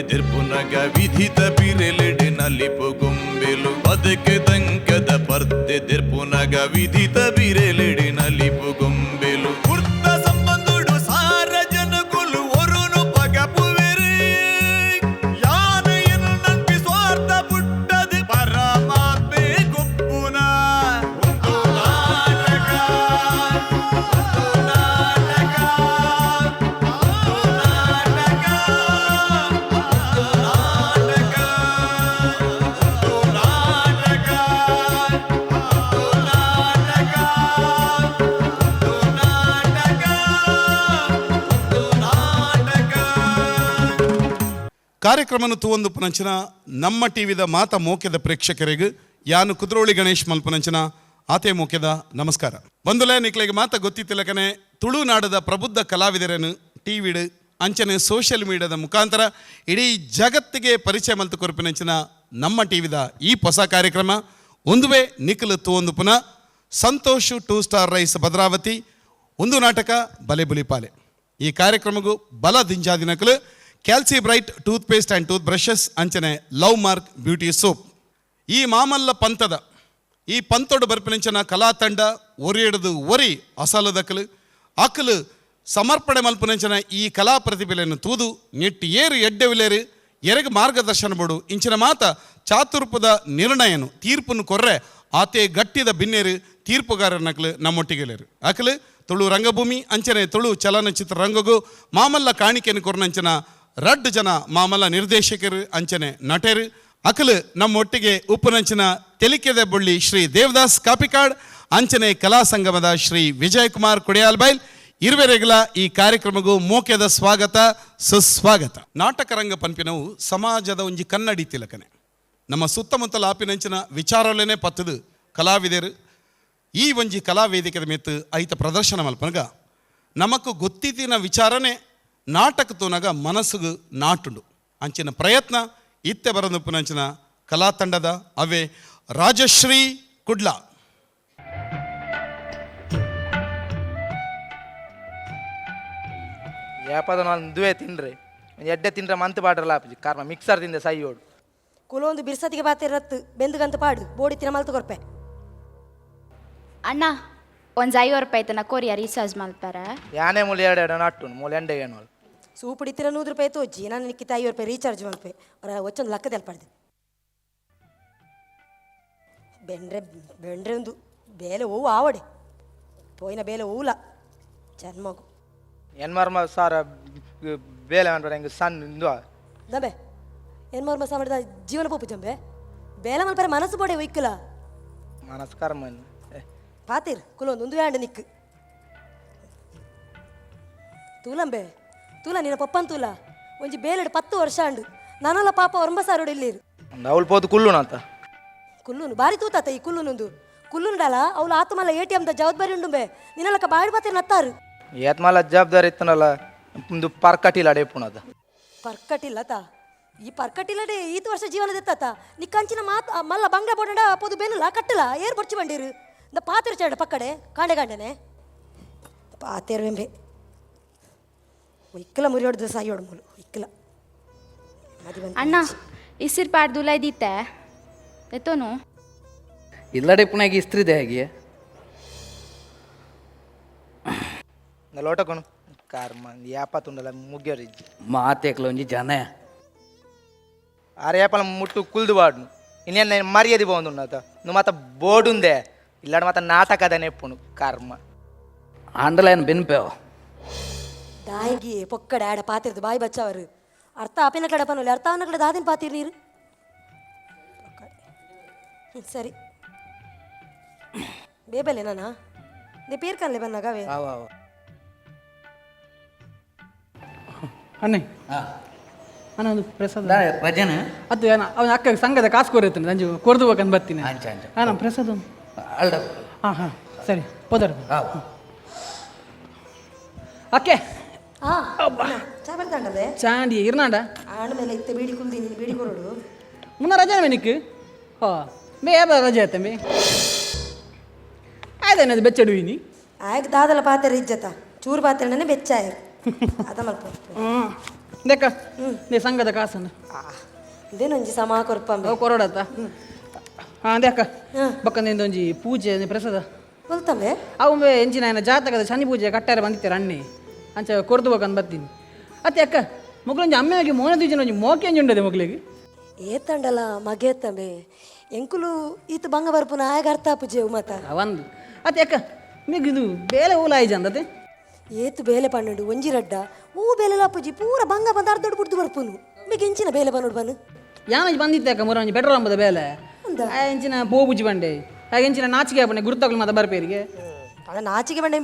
ದೆರ್ಪುನಗ ವಿಧಿತ ಬಿರೆಲೆಡೆ ನಲಿಪು ಗೊಂಬೆಲು. ಬದುಕು ದಂಕದ ಪರ್ದೆ ದೆರ್ಪುನಗ ವಿಧಿತ ಬಿರೆಲೆಡೆ ನಲಿಪು ಗೊಂಬೆಲು. ಕುರ್ತ ಸಂಬಂಧುಡು ಸಾರ ಜನಕುಲು ಒರುನು ಪಗಪುವೆರು. ಯಾನ ಎನ್ನಂಪಿ ಸ್ವಾರ್ಥ ಪುಟ್ಟದು ಪರಮಾತ್ಮೆ ಗೊಪ್ಪುನ. ಒಂದು ನಾಟಕ, ಒಂದು ನಾಟಕ, ಒಂದು ನಾಟಕ, ಒಂದು ನಾಟಕ, ಒಂದು ನಾಟಕ, ಒಂದು ನಾಟಕ, ಒಂದು ನಾಟಕ, ಒಂದು ನಾಟಕ. ಕಾರ್ಯಕ್ರಮನು ತೂವೊಂದು ಪುನಂಚಿನ ನಮ್ಮ ಟಿವಿದ ಮಾತ ಮೋಕೆದ ಪ್ರೇಕ್ಷಕರಿಗೆ ಯಾನು ಕುದ್ರೋಳಿ ಗಣೇಶ್ ಮಲ್ಪನಂಚಿನ ಆತೆ ಮೋಕೆದ ನಮಸ್ಕಾರ. ಬಂದುಲೆ ನಿಕ್ಲೆಗೆ ಮಾತ ಗೊತ್ತಿತ್ತಿಲಕನೆ ತುಳುನಾಡದ ಪ್ರಬುದ್ಧ ಕಲಾವಿದರನ್ನು ಟಿವಿಡ್ ಅಂಚನೆ ಸೋಷಿಯಲ್ ಮೀಡಿಯಾದ ಮುಖಾಂತರ ಇಡೀ ಜಗತ್ತಿಗೆ ಪರಿಚಯ ಮಲ್ತು ಕೊರ್ಪಿನಂಚಿನ ನಮ್ಮ ಟಿವಿದ ಈ ಹೊಸ ಕಾರ್ಯಕ್ರಮ ಒಂದುವೆ ನಿಖಲು ತೂವೊಂದು ಪುನಃ Santosh two star rice Bhadravati ಒಂದು ನಾಟಕ ಬಲೆ ಬುಲಿಪಾಲೆ. ಈ ಕಾರ್ಯಕ್ರಮಗೂ ಬಲ ದಿಂಜಾದಿನಕಲು Calci Bright tooth paste and tooth brushes ಅಂಚನೆ ಲವ್ ಮಾರ್ಕ್ ಬ್ಯೂಟಿ ಸೋಪ್. ಈ ಮಾಮಲ್ಲ ಪಂಥದ ಈ ಪಂಥೋಡು ಬರ್ಪಿನಂಚನ ಕಲಾ ತಂಡ ಒರಿಯಡದು ಒರಿ ಅಸಲದಕಲು ಅಕಲು ಸಮರ್ಪಣೆ ಮಲ್ಪುನಂಚನ ಈ ಕಲಾ ಪ್ರತಿಭೆಯನ್ನು ತೂದು ನೆಟ್ಟು ಏರು ಎಡ್ಡೆವಿಲೇರು ಎರೆಗೆ ಮಾರ್ಗದರ್ಶನ ಬೋಡು ಇಂಚಿನ ಮಾತ ಚಾತುರ್ಪದ ನಿರ್ಣಯನು ತೀರ್ಪುನು ಕೊರ್ರೆ ಆತೆ ಗಟ್ಟಿದ ಬಿನ್ನೇರು ತೀರ್ಪುಗಾರನಕಲು ನಮ್ಮೊಟ್ಟಿಗೆಲೇರು. ಅಕಲು ತುಳು ರಂಗಭೂಮಿ ಅಂಚನೆ ತುಳು ಚಲನಚಿತ್ರ ರಂಗಗೂ ಮಾಮಲ್ಲ ಕಾಣಿಕೆಯನ್ನು ಕೊರ್ನಂಚನ ರಡ್ಡು ಜನ ಮಾಮಲ್ಲ ನಿರ್ದೇಶಕರು ಅಂಚನೆ ನಟರು. ಅಕಲು ನಮ್ಮೊಟ್ಟಿಗೆ ಉಪ್ಪುನಂಚಿನ ತೆಲಿಕೆದ ಬೊಳ್ಳಿ ಶ್ರೀ ದೇವದಾಸ್ ಕಾಪಿಕಾಡ್ ಅಂಚನೆ ಕಲಾ ಸಂಗಮದ ಶ್ರೀ ವಿಜಯಕುಮಾರ್ ಕೊಡಿಯಾಲ್ಬೈಲ್ ಇರುವೆರೆಗಳ ಈ ಕಾರ್ಯಕ್ರಮಗೂ ಮೋಕೆದ ಸ್ವಾಗತ ಸುಸ್ವಾಗತ. ನಾಟಕ ರಂಗ ಪನ್ಪಿನವು ಸಮಾಜದ ಒಂಜಿ ಕನ್ನಡಿ ತಿಲಕನೆ. ನಮ್ಮ ಸುತ್ತಮುತ್ತಲ ಆಪಿನಂಚಿನ ವಿಚಾರಲೇನೆ ಪತ್ತದು ಕಲಾವಿದರು ಈ ಒಂಜಿ ಕಲಾ ವೇದಿಕೆದ ಮಿತ್ತು ಐತ ಪ್ರದರ್ಶನ ಮಲ್ಪನಗ ನಮಕ್ ಗೊತ್ತಿತ್ತಿನ ವಿಚಾರನೆ ನಾಟಕ ತೂನಗ ಮನಸ್ಸುಗು ನಾಟುಂಡು. ಅಂಚಿನ ಪ್ರಯತ್ನ ಇತ್ತೆ ಬರನುಪ್ಪುನಂಚಿನ ಕಲಾ ತಂಡದ ಅವೇ ರಾಜಶ್ರೀ ಕುಡ್ಲ. ಏಪದ ನಾನು ದುವೆ ತಿನ್ರೆ ಎಡ್ಡೆ ತಿನ್ರೆ ಮಂತ್ ಬಾಡ್ರಲ್ಲ ಆಪುಜಿ ಕಾರ್ಮ ಮಿಕ್ಸರ್ ತಿಂದೆ ಸೈಯೋಡು. ಕುಲೊಂದು ಬಿರ್ಸತಿಗೆ ಬಾತಿರತ್ತು ಬೆಂದುಗಂತ ಪಾಡು ಬೋಡಿ ತಿನ್ನ ಮಲ್ತು ಕೊರ್ಪೆ. ಅಣ್ಣ, ಒಂದು 5 ರೂಪಾಯಿ ತನ ಕೊರಿಯ ರೀಚಾರ್ಜ್ ಮಲ್ಪಾರ. ಯಾನೇ ಮೂಲೆ ಎರಡು ಎರಡು ನಟ್ಟುನು ಮೂಲೆ ಎಂಡೆ ಏನು. ಸೂಪುಡಿ ತಿನ್ನ 100 ರೂಪಾಯಿ ತೋಜಿ ನಾನು ನಿಕ್ಕಿತ 5 ರೂಪಾಯಿ ರೀಚಾರ್ಜ್ ಮಲ್ಪೆ ಅವರ ಒಚ್ಚೊಂದು ಲಕ್ಕದೆಲ್ ಪಡ್ದು ಬೆಂಡ್ರೆ ಬೆಂಡ್ರೆ ಒಂದು ಬೇಲೆ ಹೂವು ಆವಡೆ ಪೋಯಿನ ಬೇಲೆ ಹೂಲ ಜನ್ಮಗು. ಎನ್ಮರ್ಮ ಸಾರ ಬೇಲೆ ಅನ್ಬೇಡ ಹಿಂಗೆ ಸಣ್ಣ ಇಂದು. ದಂಬೆ ಎನ್ಮರ್ಮ ಸಾಮದ ಜೀವನ ಪೋಪು ಜಂಬೆ ಬೇಲೆ ಮಲ್ಪರೆ ಮನಸ್ಸು ಬೋಡೆ ಒಯ್ಕಲ. ಮನಸ್ಸು ಕರ್ಮ. ಪಾತಿರ್ ಕುಲೊಂದು ಒಂದು ವ್ಯಾಂಡ ನಿಕ್ಕು ತೂಲಂಬೆ ತೂಲ ನಿನ್ನ ಪಪ್ಪನ್ ತೂಲ ಒಂಜಿ ಬೇಲೆಡ್ 10 ವರ್ಷ ಅಂಡು ನಾನಲ್ಲ ಪಾಪ ಒರಂಬ ಸಾರೋಡು ಇಲ್ಲಿರು. ಒಂದು ಅವಳು ಪೋದು ಕುಲ್ಲುನ ಅಂತ. ಕುಲ್ಲುನು ಬಾರಿ ತೂತಾತ ಈ ಕುಲ್ಲುನುಂದು ಕುಲ್ಲುಂಡಲ ಅವಳು ಆತಮಲ್ಲ ಎ ಟಿ ಎಮ್ದ ಜವಾಬ್ದಾರಿ ಉಂಡುಂಬೆ ನಿನ್ನಲಕ್ಕ ಬಾಡಿ ಪಾತಿರ್ ನತ್ತಾರು. ಏತ್ಮಲ್ಲ ಜವಾಬ್ದಾರಿ ಇತ್ತನಲ್ಲ ಒಂದು ಪರ್ಕಟಿಲ್ಲ ಅಡೇಪುಣದ. ಪರ್ಕಟಿಲ್ಲ ತಾ ಈ ಪರ್ಕಟಿಲ್ಲಡೆ ಈತ ವರ್ಷ ಜೀವನ ದೆತ್ತಾತ ನಿಕ್ಕಂಚಿನ ಮಾತು ಮಲ್ಲ ಬಂಗ್ಲ ಬೋಡಂಡ ಪೊದು ಬೆನ್ನುಲ ಕಟ್ಟಲ ಏರ್ ಬೊರ್ಚಿ ಬಂಡೀರು ಇಂದ ಪಾತಿರು ಚೇಡ ಪಕ್ಕಡೆ ಕಾಂಡೆ ಕಾಂಡೆನೆ ಪಾತೇರು ಇಕ್ಕಲ ಮುರಿಯೋಡ್ದು ಸಾಯೋಡು ಮೂಲು ಇಕ್ಕಲ ಮದಿ ಬಂತು. ಅಣ್ಣ, ಇಸಿರು ಪಾಡ್ದುಲ ಇದ್ದಿತ್ತೆ ಎತ್ತೋನು. ಇಲ್ಲಡೆ ಪುನಾಗಿ ಇಸ್ತ್ರಿದೆ ಹೇಗೆ. ಲೋಟಕೊನು ಕರ್ಮ ಏಪ ತುಂಡಲ ಮುಗ್ಯೋರು ಇಜ್ಜಿ. ಮಾತೇಕ್ಲ ಒಂಜಿ ಜನ. ಆರೆ ಏಪಲ ಮುಟ್ಟು ಕುಲ್ದು ಬಾಡ್ನು ಇನ್ನೇನು ಮರ್ಯಾದೆ ಬೋಂದುನ್ನತ ನು ಮಾತ ಬೋಡುಂದೆ ಇಲ್ಲಾಡ ಮಾತ ನಾಟಕದ ನೆಪ್ಪುನು ಕರ್ಮ. ಆಂಡಲೈನ್ ಬೆನ್ಪೇವ. ದಾಯಿಗಿ ಪೊಕ್ಕಡೆ ಆಡ ಪಾತಿರ್ದು ಬಾಯಿ ಬಚ್ಚವರು ಅರ್ಥ ಆಪಿನ ಕಡೆ ಪನೋಲಿ ಅರ್ಥ ಅವನ ಕಡೆ ದಾದಿನ ಪಾತಿರ್ ನೀರು ಪೊಕ್ಕಡೆ. ಸರಿ ಬೇಬಲೆ ನಾನಾ they ಪೇರ್ಕನ್ಲೆ ಬನ್ನಾಗವೇ. ಅವ ಅವ. ಅಣ್ಣೆ, ಅಣ್ಣ ಒಂದು ಪ್ರಸಾದ. ರಜನ. ಅದು ಏನ ಅವನ ಅಕ್ಕ ಸಂಘದ ಕಾಸು ಕೊರಿತಾನೆ ನಂಜು ಕೊರ್ದು ಬೇಕಂತ ಬರ್ತೀನಿ. ಅಂಚ ಅಂಚ. ಹಾಂ, ನಮ್ಮ ಪ್ರಸಾದ ಒಂದು. ಅಲ್ಡ. ಹಾಂ ಹಾಂ ಸರಿ ಪೋದರ. ಆವ. ಅಕ್ಕೆ. ಆ ಚಾ ಬರ್ತಾಂಡಲೆ. ಚಾಂಡಿ ಇರ್ನಾಂಡ. ಆಣ ಮೇಲೆ ಇತ್ತೆ ಬೀಡಿ ಕುಲ್ದಿ ನೀನು ಬೀಡಿ ಕೊರಡು. ಮುನ್ನ ರಜೆ ನಿಕ್ಕು ಹಾ ಮೇ ಯಾವ ರಜೆ ಆಯ್ತ ಮೇ ಆಯ್ತೇನೆ ಅದು ಬೆಚ್ಚಡುವಿನಿ. ಆಯ್ತು ದಾದಲ ಪಾತ್ರೆ ಇಜ್ಜತ ಚೂರು ಪಾತ್ರೆನೇ ಬೆಚ್ಚಾಯರು ಅದ ಮಲ್ಪ. ಹ್ಞೂ. ದೇಕ ನೇ ಸಂಘದ ಕಾಸನ್ನು. ಇದೇನೊಂಜಿ ಸಮ ಕೊರ್ಪಂಬೆ. ಅವು ಕೊರಡತ್ತ. ಹಾಂ, ಅದೇ ಅಕ್ಕ, ಬೊಕ್ಕಂದ ಒಂಜಿ ಪೂಜೆ ಪ್ರಸಾದ. ಬಲ್ತಂಬೆ. ಅವು ಎಂಚಿನ ಆಯನ ಜಾತಕದ ಶನಿ ಪೂಜೆ ಕಟ್ಟಾರೆ ಬಂದಿತ್ತಾರೆ ಅಣ್ಣೆ, ಅಂಚ ಕೊರ್ದು ಹೋಗಂದು ಬರ್ತೀನಿ. ಅತ್ತೆ ಅಕ್ಕ, ಮೊಗ್ಲೊಂಜಿ ಅಮ್ಮೆಗೆ ಮೋನ ದೀಜನ ಒಂಜಿ ಮೋಕೆ ಒಂಜಿ ಉಂಡದೆ ಮೊಗ್ಲಿಗೆ. ಏತಂಡಲ ಮಗೇತ್ತಂಬೆ, ಎಂಕುಲು ಈತ ಬಂಗ ಬರ್ಪುನ ಆಗ ಅರ್ಥ ಪೂಜೆ ಮತ. ಒಂದು ಅತ್ತೆ ಅಕ್ಕ, ಮೇಗ್ ಇದು ಬೇಲೆ ಓಲ ಆಯ್ಜ ಅಂದತೆ. ಏತು ಬೇಲೆ ಪನ್ನೆಂಡು ಒಂಜಿ ರಡ್ಡ ಹೂ ಬೇಲೆ ಲಾಪುಜಿ, ಪೂರ ಬಂಗ ಬಂದ ಅರ್ಧ ಬುಡ್ದು ಬರ್ಪುನು. ಮೇಗ್ ಎಂಚಿನ ಬೇಲೆ ಬನ್ನೋಡು ಬನ್ನು. ಯಾನಂಜಿ ಬಂದಿತ್ತೆ ಅಕ್ಕ, ಮುರ ಒಂಜಿ ಪೆಟ್ರೋಲ್ ಅಂಬದ ಬೇಲೆ. ಆ ಎಂಚಿನ ಪೋಬುಜಿ ಬಂಡೆ, ಹಾಗೆ ಎಂಚಿನ ನಾಚಿಕೆ ಆಪಣೆ ಗುರುತಾಗ್ಲು ಮಾತ ಬರ್ಪೇರಿಗೆ. ಅಲ್ಲ, ನಾಚಿಗೆ ಬಂಡೆ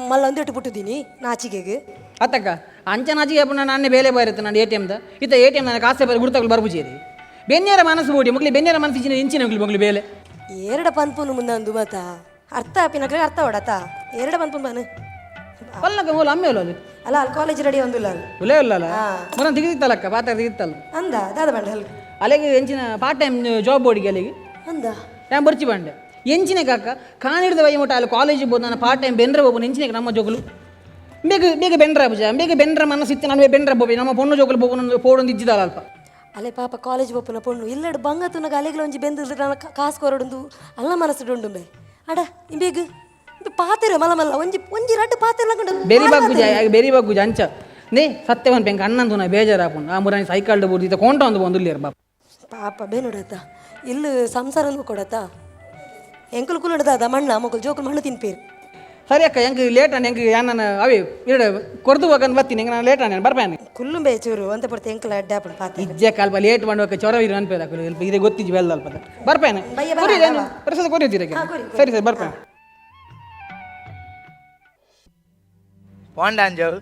ಮಲ್ಲ ಒಂದಿಟ್ಟು ಪುಟ್ಟುದೀನಿ ನಾಚಿಗೆಗೆ. ಅತ್ತಕ್ಕ, ಅಂಚ ನಾಚಿಕೆ ಆಪಣ ನಾನೇ ಬೇಲೆ ಬಾರಿತ್ತು ನಾನು ಎ ಟಿ ಎಮ್ದ ಇತ್ತ ಎ ಟಿ ಎಮ್ ನನ್ನ ಕಾಸೆ ಬಾರಿ ಗುರುತಾಗ್ಲು ಬರ್ಪುಜೇರಿ. ಬೆನ್ನೇರ ಮನಸ್ಸು ಬೋಡಿ ಮಗ್ಲಿ, ಬೆನ್ನೇರ ಮನಸ್ಸು ಇಂಚಿನ ಇಂಚಿನ ಮಗ್ಲಿ ಮಗ್ಲಿ ಬೇಲೆ. ಏರಡ ಪನ್ಪುನು ಮುಂದಂದು ಮತ ಅರ್ಥ ಆಪಿನಕ್ಲೆ ಅರ್ಥ ಹೊಡತ ಏರಡ ಪನ್ಪುನು ಬಾನು. ಪಲ್ಲಕ ಮೂಲ ಅಮ್ಮೆ ಅಲ್ಲ ಅದು. ಅಲ್ಲ, ಅಲ್ಲಿ ಕಾಲೇಜ್ ರೆಡಿ ಒಂದಿಲ್ಲ ಅಲ್ಲಿ. ಉಲೇ ಅಲ್ಲ, ಮುರ ತೆಗೆದಿತ್ತಲ್ಲಕ್ಕ, ಪಾತ್ರ ತೆಗೆದಿತ್ತಲ್ಲ. ಅಂದ ದಾದ ಬಂಡೆ ಅಲ್ಲಿ. ಅಲ್ಲಿಗೆ ಎಂಚಿನ ಪಾರ್ಟ್ ಟೈಮ್ ಜಾಬ್ ಬೋರ್ಡಿಗೆ ಅಲ್ಲಿಗೆ. ಅಂದ. ನಾನು ಬರ್ಚಿ ಬಂಡೆ ಎಂಚಿನ ಕಾಕ ಕಾನಿಡ್ದ ವೈ ಮುಟ್ಟ ಅಲ್ಲಿ ಕಾಲೇಜಿಗೆ ಬೋದು. ನಾನು ಪಾರ್ಟ್ ಟೈಮ್ ಬೆಂದ್ರೆ ಹೋಗ್ಬೋದು. ಎಂಚಿನ ನಮ್ಮ ಜೋಗುಲು ಬೇಗ ಬೇಗ ಬೆಂಡ್ರ ಪೂಜ ಬೇಗ ಬೆಂಡ್ರ ಮನಸ್ಸಿತ್ತು. ನಾನು ಬೆಂಡ್ರ ಬೋಬಿ ನಮ್ಮ ಪೊಣ್ಣು ಜೋಗುಲು ಬೋಬು ಪೋಡೊಂದು ಇಜ್ಜಿದಾಲ ಅಲ್ಪ. ಅಲ್ಲೇ ಪಾಪ ಕಾಲೇಜ್ ಬೊಪ್ಪುನ ಪೊಣ್ಣು ಇಲ್ಲಡು ಬಂಗ ತುನಗ ಅಲೆಗ್ಲ ಒಂಜಿ ಬೆಂದು ನಾನು ಕಾಸು ಕೊರಡುಂದು ಅಲ್ಲ ಮನಸ್ಸು ಉಂಡುಂಬೆ. ಅಡ ಇಂಬೇಗ ಪಾತೆರ ಮಲ್ಲ ಮಲ್ಲ ಒಂಜಿ ಒಂಜಿ ರಡ್ಡು ಪಾತೆರ ಲಂಗಂಡು. ಬೆರಿ ಬಾಗುಜ ಬೆರಿ ಬಾಗುಜ ಅಂಚ ನೇ ಸತ್ಯವನ್ ಪೆಂಕ ಅಣ್ಣಂದು ನಾ ಬೇಜಾರಾಪುಂಡು. ಆ ಮುರಾನಿ ಸೈಕಲ್ ಬೋದು ಇತ್ತ ಕೊಂಟ ಒಂದು ಬಂದು ಬಾಪ. ಪಾಪ ಬೇನುಡತ ಇಲ್ಲು ಸಂಸಾರ ಕೊಡತ ಎಂಕುಲು ಕುಲುಡದ ಮಣ್ಣ ಮೊಕಲು ಜೋಕುಲು ಮಣ್ಣು ತಿನ್ಪೇರು. ಸರಿ ಅಕ್ಕ, ಹೆಂಗೆ ಲೇಟ್ ಆನೆ ಹೆಂಗೆ ಯಾನ ಅವೇ ಎರಡು ಕೊರ್ದು ಹೋಗಂದು ಬರ್ತೀನಿ. ಹೆಂಗೆ ನಾನು ಲೇಟ್ ಆನೆ ಬರ್ಪೇನೆ. ಕುಲ್ಲುಂಬೆ ಚೂರು ಅಂತ ಪಡ್ತೆ ಎಂಕುಲ ಅಡ್ಡ ಆಪುಂಡು ಪಾತೆ. ಇಜ್ಜೆ ಕಾಲ್ಪ ಲೇಟ್ ಮಾಡುವಾಗ ಚೊರ ಇರು ಅನ್ಪೇದ ಇದೇ ಗೊತ್ತಿಜ್ಜಿ ಬೆಲ್ಲ ಅಲ್ಪ ಬರ್ಪೇನೆ. ಬಯ್ಯ ಬರ. ಕೊರಿ ಏನು ಪ್ರಸಾದ ಕೊರಿಯುತ್ತೀರ? ಸರಿ ಸರಿ, ಬರ್ಪೇನೆ. ಪೋಂಡಾಂಜವ್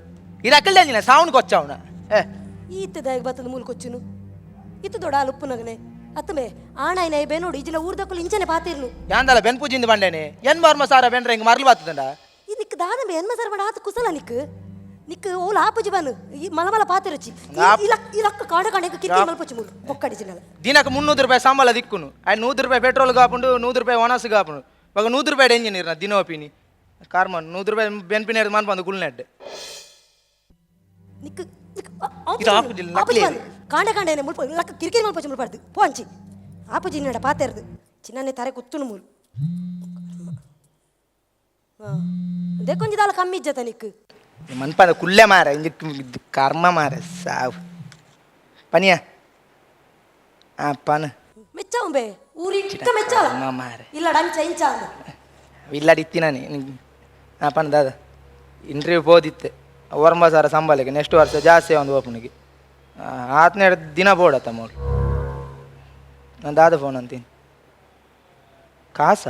ಇದು ಅಕ್ಕಲ್ದಂಜಿನ ಸೌಂಡ್ ಕೊಚ್ಚವನ ಏ. ಈತ್ತದಾಗ ಬತ್ತದ ಮೂಲ ಕೊಚ್ಚುನು ಇತ್ತು ದೊಡ್ಡ ಅಲುಪ್ಪು ನಗನೆ ಅತ್ತಮೆ ಆಣಾಯ್ನ ಬೇನೋಡು ಇಜಿನ ಊರ್ದಕ್ಕಲು ಇಂಚನೆ ಪಾತಿರ್ನು. ಯಾಂದಲ ಬೆನ್ ಪೂಜಿಂದ ಬಂಡೇನೆ ಎನ್ ಬಾರ್ಮ ಸಾರ ಬೆನ್ರ ಹಿಂಗೆ ಮರಲು ಬಾತದಂಡ. ಈ ನಿಕ್ ದಾದಮೆ ಎನ್ಮ ಸರ್ ಮಾಡ ಆತ ಕುಸಲ ನಿಕ್ ನಿಕ್ ಓಲ ಆಪುಜಿ ಬಾನು ಈ ಮಲ ಮಲ ಪಾತಿರಚಿ ಇಲಕ್ ಇಲಕ್ಕ ಕಾಡ ಕಾಡ ಕಿತ್ತಿ ಮಲ್ಪೊಚ್ಚು ಮೂಲು ಬೊಕ್ಕಡಿ ಜಿನಲ. ದಿನಕ್ಕೆ 300 ರೂಪಾಯಿ ಸಂಬಳ ದಿಕ್ಕುನು ಆಯ್ತು, 100 ರೂಪಾಯಿ ಪೆಟ್ರೋಲ್ ಕಾಪುಂಡು, 100 ರೂಪಾಯಿ ಒಣಸು ಕಾಪುಂಡು. ಇವಾಗ 100 ರೂಪಾಯಿ ಇಂಜಿನೀರ್ ನಾ ದಿನೋಪಿನಿ ಕಾರ್ಮನ್ 100 ರೂಪಾಯಿ ಬೆನ್ಪಿನ ಮನ್ಪಂದು ಗುಲ್ನೆಡ್. ನಿಕ್ ನಿಕ್ ಇದು ಆಪುಜಿ, ಆಪುಜಿ ಲಕ್ಲಿ. ಬಾನು ಕಾಂಡೆ ಕಾಂಡೇನೆ ಮುಲ್ಪ ಲಕ್ಕ ಕಿರಿಕಿರಿ ಮಲ್ಪೊಚ್ಚು ಮುಲ್ಪಾಡ್ದು ಪೋಂಚಿ ಆಪುಜಿ ನಡ ಪಾತೆರ್ದು ಚಿನ್ನನೆ ತಾರೆ ಕುತ್ತುನು ಮೂಲು ಅದೇ ಕೊಂಜಿ ದಾಲ ಕಮ್ಮಿ ಇಜ್ಜತ ನಿಕ್. ಮನ್ಪಂದ ಕುಲ್ಲೆ ಮಾರ ಇಂಜಿ ಕರ್ಮ ಮಾರ ಸಾವು ಪನಿಯ ಆ ಪನ. ಮೆಚ್ಚವುಂಬೆ ಊರಿಕ್ಕ ಮೆಚ್ಚಾಲ. ಕರ್ಮ ಮಾರೆ. ಇಲ್ಲ ಡಂಚ ಇಂಚ ಅಂದ. ಇಲ್ಲಾಡಿತ್ತಿ ನಾನು ಆ ಪನ ದಾದ ಇಂಟರ್ವ್ಯೂ ಹೋದಿತ್ತೆ 9,000 ಸಂಬಳಕ್ಕೆ, ನೆಕ್ಸ್ಟ್ ವರ್ಷ ಜಾಸ್ತಿ ಒಂದು ಓಪನಿಗೆ ಆತನೇ ದಿನ ಬೋಡತ್ತ ಮೋಳು. ನಾನು ದಾದ ಫೋನ್ ಅಂತೀನಿ ಕಾಸ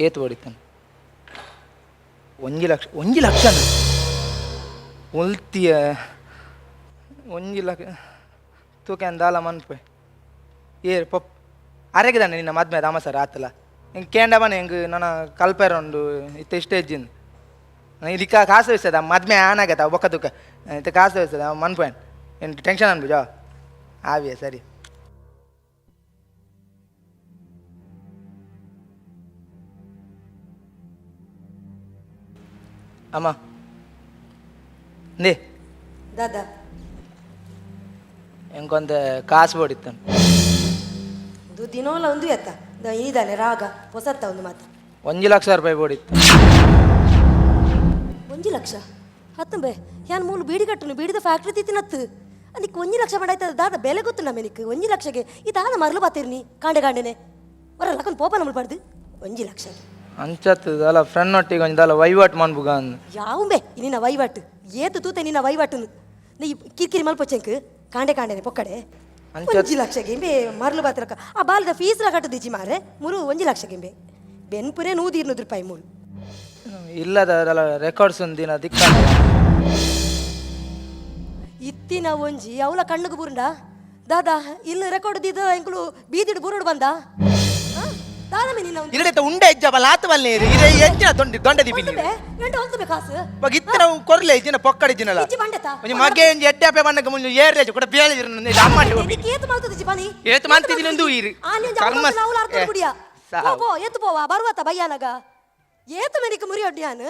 ಏತು ಹೊಡಿತಾನೆ 1 ಲಕ್ಷ 1 ಲಕ್ಷ ಉಲ್ತಿಯ 1 ಲಕ್ಷ ತೂಕ ದಾಲ ಮನ್ಪೆ ಏರ್ ಪೊಪ್ ಅರೆಗದಾನೆ ನಿನ್ನ ಮದ್ಮೆ ದಾಮ ಸರ್ ಆತಲ್ಲ ಹಿಂಗೆ ಕೇಂಡ ಬನ ಹೆಂಗೆ ನನ್ನ ಕಲ್ಪೇರ ಉಂಡು ಇತ್ತ ಇಷ್ಟ ಹೆಜ್ಜಿಂದು ಇದಕ್ಕೆ ಕಾಸು ವಹಿಸ್ತದ ಮದ್ಮೆ ಆನಾಗತ್ತ ಬೊಕ್ಕ ತುಕ್ಕ ಇತ್ತ ಕಾಸು ವಹಿಸ್ತದ ಮನ್ಪೇನ್ ಏನು ಟೆನ್ಷನ್ ಅನ್ಬುಜ ಆವಿಯ ಸರಿ. ಅಮ್ಮ ನೇ. ದಾದಾ. ಎಂಕೊಂದು ಕಾಸು ಬೋಡಿತ್ತನು. ಒಂದು ದಿನೋಲ ಒಂದು ಎತ್ತ ಇದಾನೆ ರಾಗ ಹೊಸತ್ತ ಒಂದು ಮಾತು. 1 ಲಕ್ಷ ರೂಪಾಯಿ ಬೋಡಿತ್ತು. 1 ಲಕ್ಷ ಹತ್ತಂಬೆ ಯಾನ್ ಮೂಲು ಬೀಡಿ ಕಟ್ಟುನು ಬೀಡಿದ ಫ್ಯಾಕ್ಟ್ರಿ ತಿತ್ತಿನತ್ತು ಅದಕ್ಕೆ 1 ಲಕ್ಷ ಮಾಡಾಯ್ತದ ದಾದ ಬೆಲೆ ಗೊತ್ತು ನಮ್ಮ ನಿಕ್ 1 ಲಕ್ಷಗೆ ಈ ದಾದ ಮರಲು ಬಾತಿರ್ನಿ ಕಾಂಡೆ ಕಾಂಡೆನೆ ಬರಲ್ಲ ಲಕ್ಕನ್ ಪೋಪ ನಮ್ಮಳು ಪಡ್ದು 1 ಲಕ್ಷ. ಅಂಚತ್ತದ ಅಲ್ಲ ಫ್ರೆಂಡ್ ಒಟ್ಟಿಗೆ ಒಂಜಿ ದಾಲ ವಹಿವಾಟು ಮನ್ಪುಗ ಅಂದ್. ಯಾವುಂಬೆ ನಿನ್ನ ವಹಿವಾಟು ಏತು ತೂತೆ ನಿನ್ನ ವಹಿವಾಟುನು ನೀ ಕಿರಿಕಿರಿ ಮಲ್ಪೊಚ್ಚೆಂಕ್ ಕಾಂಡೆ ಕಾಂಡೆನೆ ಪೊಕ್ಕಡೆ. 1 ಲಕ್ಷಗೆ ಇಂಬೆ ಮರಲು ಬಾತಿರಕ್ಕ ಆ ಬಾಲದ ಫೀಸ್ ಕಟ್ಟುದಿಜ್ಜಿ ಮಾರೆ ಮುರು 1 ಲಕ್ಷಗೆ ಇಂಬೆ ಬೆನ್ಪುರೇ 100 200 ರೂಪಾಯಿ ಮೂಲು. ಇಲ್ಲದ ರೆಕಾರ್ಡ್ಸ್ ಒಂದು ದಿನ ದಿಕ್ಕ. ಇತ್ತಿನ ಒಂಜಿ ಅವಳ ಕಣ್ಣುಗು ಬುರುಂಡ ದಾದಾ ಇಲ್ಲ ರೆಕಾರ್ಡ್ ದಿದ ಎಂಕುಲು ಬೀದಿಡು ಬುರುಡು ಬಂದ ದಾದಮೆ ನಿನ್ನ ಒಂದು ಇರಡೈತ ಉಂಡೆ ಇಜ್ಜ ಬಲ್ಲ ಆತ ಬಲ್ಲೆ ಇರೆ ಎಂಚಿನ ದೊಂಡೆ ದೊಂಡೆ ದಿಪಿ. ಹೊಲ್ತುಬೆ, ಎಂಟ ಹೊಲ್ತುಬೆ ಕಾಸು. ಇವಾಗ ಇತ್ತ ನಾವು ಕೊರ್ಲೆ ಇಜ್ಜಿನ ಪೊಕ್ಕಡೆ ಇಜ್ಜಿನಲ್ಲ. ಇಜ್ಜಿ ಬಂಡೆತ. ಒಂಜಿ ಮಗೆ ಒಂಜಿ ಎಡ್ಡೆ ಅಪ್ಪೆ ಬಣ್ಣಕ್ಕೆ ಮುಂಜಿ ಏರ್ಲೆ ಕೂಡ ಬೇಳೆ ಅಮ್ಮ. ನಿಕ್ ಏತು ಮಲ್ತದ ಜಿಪಾನಿ. ಏತು ಮಲ್ತಿದ್ದೀನಿ ಒಂದು ಇರು. ಆ ನೀನ್ ಕರ್ಮ ಜಪ ಅವಳ ಅರ್ಥ ಏ, ಕುಡಿಯ. ಸಾವು. ಪೋ ಪೋ ಏತು ಪೋವಾ ಬರುವತ ಬಯ್ಯಾನಗ ಏತು ಮೆನಿಕ್ ಮುರಿ ಒಡ್ಡಿಯಾನು